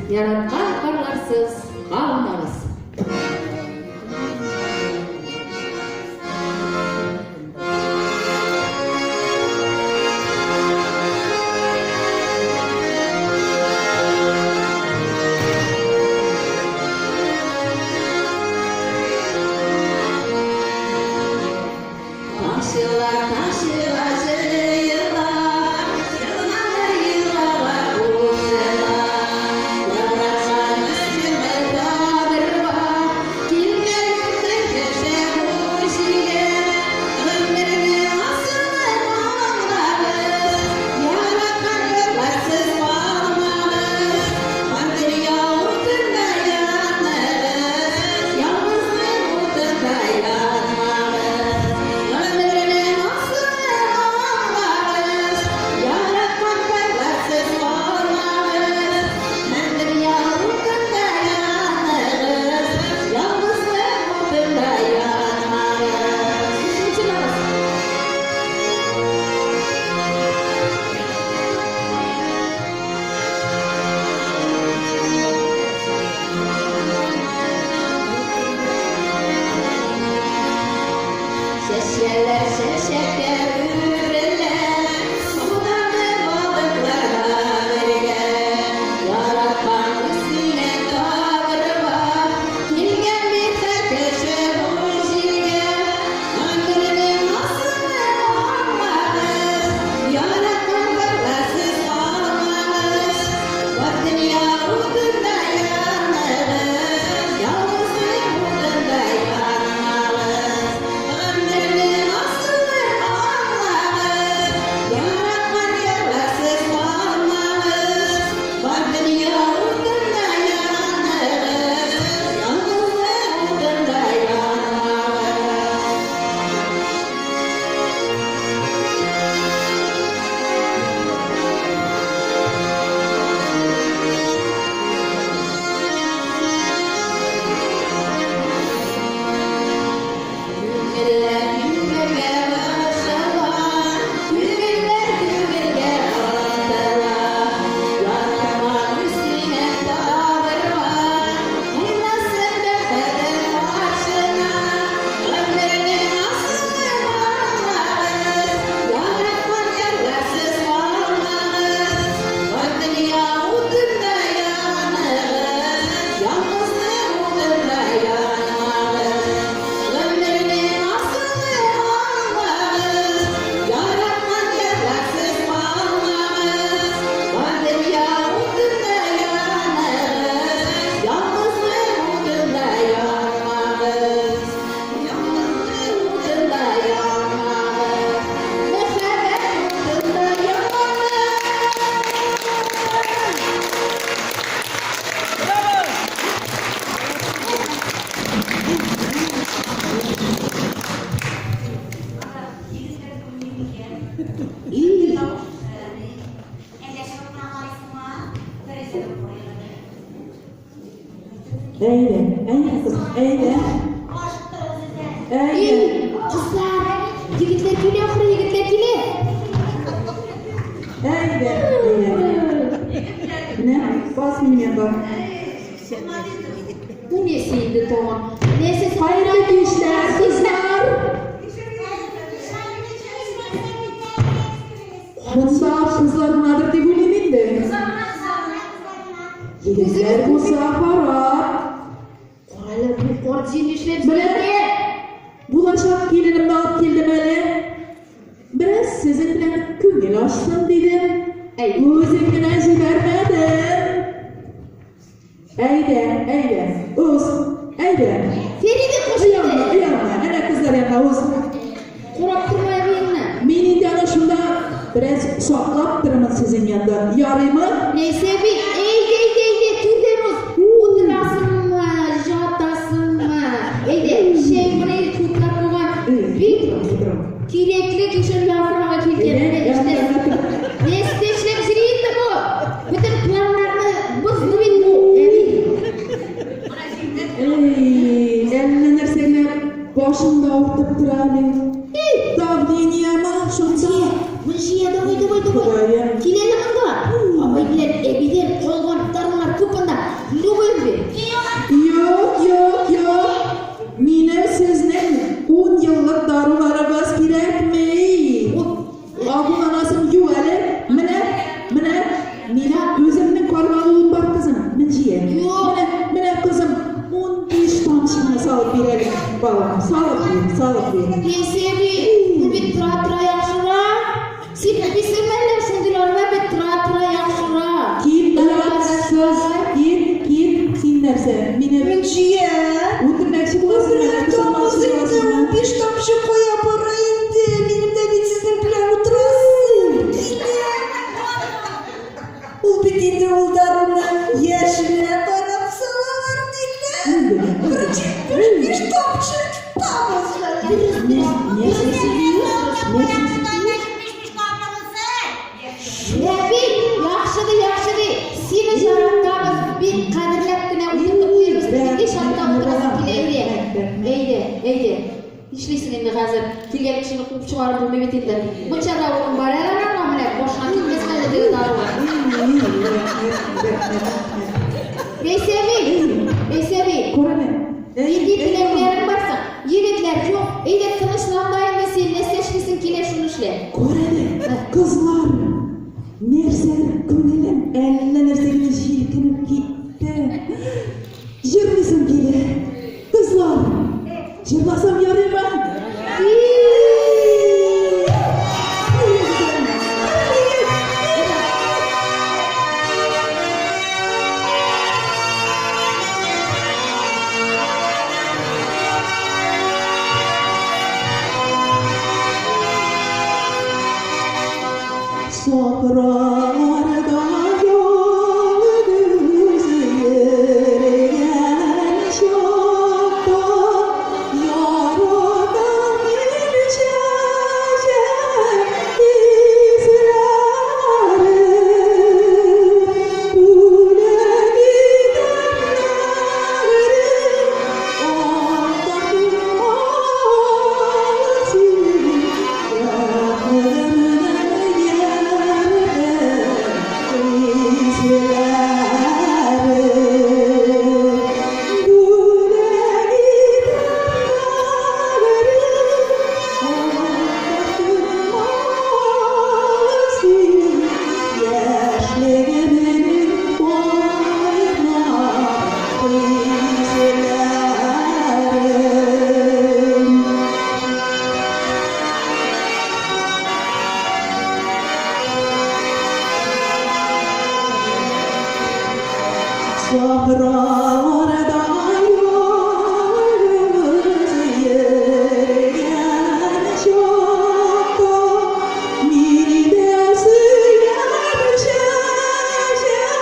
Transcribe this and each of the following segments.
Яраткан парларсыз калмагыз. Тамчылар, тамчылар җыела, Елгалар елгага кушыла. Яраткан өстемә табырга Килгән бөтен кеше бу җиргә. Гомернең асылын аңлагыз, Яраткан ярларсыз калмагыз. Бар дөнья утында яныгыз, Ялгызлык утында янмагыз. Гомернең асылын аңлагыз, Яраткан ярларсыз калмагыз. Бар дөнья утында яныгыз, Ялгызлык утында янмагыз. Өченче вальс. Чәчәләр чәчәккә үрелә, Судагы балыкларга бергә. Яраткан үзеңә табырга Килгән бит һәр кеше бу җиргә. Гомернең асылын аңлагыз, Яраткан парларсыз калмагыз. Бар дөнья утында яныгыз, Ялгызлык утында янмагыз. Гомернең асылын аңлагыз, Яраткан ярларсыз калмагыз. Бар дөнья утында яныгыз, Ялгызлык утында янмагыз. Күңелләр күңелгә ышыла, Күңелләр күңелгә ынтыла. Яраткан үзеңә табырга, Уйнасын бәхетең каршына. Гомернең асылын аңлагыз, Яраткан ярларсыз калмагыз. Бар дөнья утында яныгыз, Ялгызлык утында янмагыз. Гомернең асылын аңлагыз, Яраткан ярларсыз калмагыз. Бар дөнья утында яныгыз, Ялгызлык утында янмагыз. Ялгызлык утында янмагыз. Мәхәббәт утында янмагыз. Әйдә, әйдә, кыз, әйдә. Әйдә. Кызлар, егетләр килә, ахры, егетләр килә. Әйдә, әйдә. Менә, бас минем янга. Бу нәрсә инде тагын? Нәрсә? Хәерле кичләр, кызлар. Монда кызлар гынадыр дип уйлыйм инде. Егетләр булса харап. Карале, бу карт син нишләп Менә булачак киленемне алып килдем әле. Бераз сезнең белән күңел ачсын дидем. Үзем генә җибәрмәдем. Әйдә, әйдә, уз, әйдә. Фәридә кушылды. Оялма, оялма, әнә кызлар янына уз. Карап торма әбиеңне. Мин инде аны шунда бераз саклап торырмын сезнең янда. Ярыймы? Нәрсә әби? Әйдә, әйдә, әйдә, түрдән уз. Утырасыңмы, жатасыңмы? Әйдә, чәй менә туплап куйган. Бик кирәкле кеше яфрагы килгән. Нәрсә эшләп йөри инде бу? Бөтен планнарны бозды бит бу, әби. Эй, әллә нәрсә генә башымда авыртып тора әле. Давлениеме шунда? Гөлҗия, давай, давай, давай. Ходаем. Кил әле монда. Абый белән әбидән калган дарулар күп монда. балам, салып бир, салып бир. Рәйсә әби, ул бит тора-тора яхшыра. Син белмисеңме әллә, шундыйлар бар бит, тора-тора яхшыра. Кит, оятсыз, кит, кит, син нәрсә, мине Мөнҗия! үтермәкче буласыңмы, Бер әллә тамыз кысылмакчы инде, буласыңмы? 15 тамчы кая бара инде. Минем дә бит сезнең белән утырасым килә. Ул бит инде ул даруны яшенә карап салалар диләр. Бер 75 тамчы тамыз. Нәрсә сөйлисең? Нәрсә? Әби, яхшы ди, яхшы ди. Сине яратабыз, бик кадерләп кенә утыртып куябыз. Нинди шартта утырасың килә әйдә. Әйдә, әйдә. Нишлисең инде хәзер? Килгән кешене куып чыгарып булмый бит инде. Мунчада урын бар әле аңа менә, башына килмәс әле теге даруы. Рәйсә әби, Рәйсә әби. Күрәме? Нинди теләкләрең бар соң? Егетләр юк, әйдә тынычлан да инде син, нәрсә эшлисең килә, шуны эшлә. Күрәме, кызлар, нәрсәдер күңелем әллә нәрсә генә җилкенеп китте. Җырлыйсым килә. Кызлар, җырласам ярыймы? Сахраларда ялгыз йөргән чакта, ярадан чәчәк исләре, бүләк итәм анда син, бәгыремнең хисләре. Бүләк итәм анда син, яшьлегемнең кайнар хисләрем. Сахраларда ялгыз йөргән чакта, мине дә сөйгән чәчәк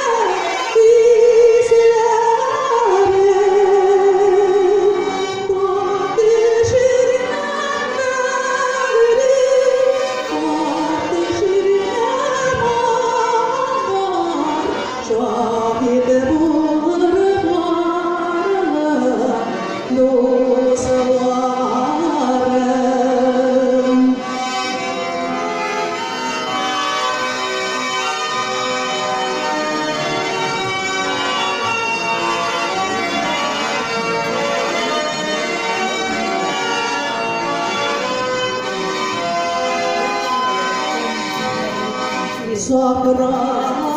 хисләре. Ат төшермәм бәгырем, ат төшермәм аңар, шаһит булыр барлык дусларым. Сахраларда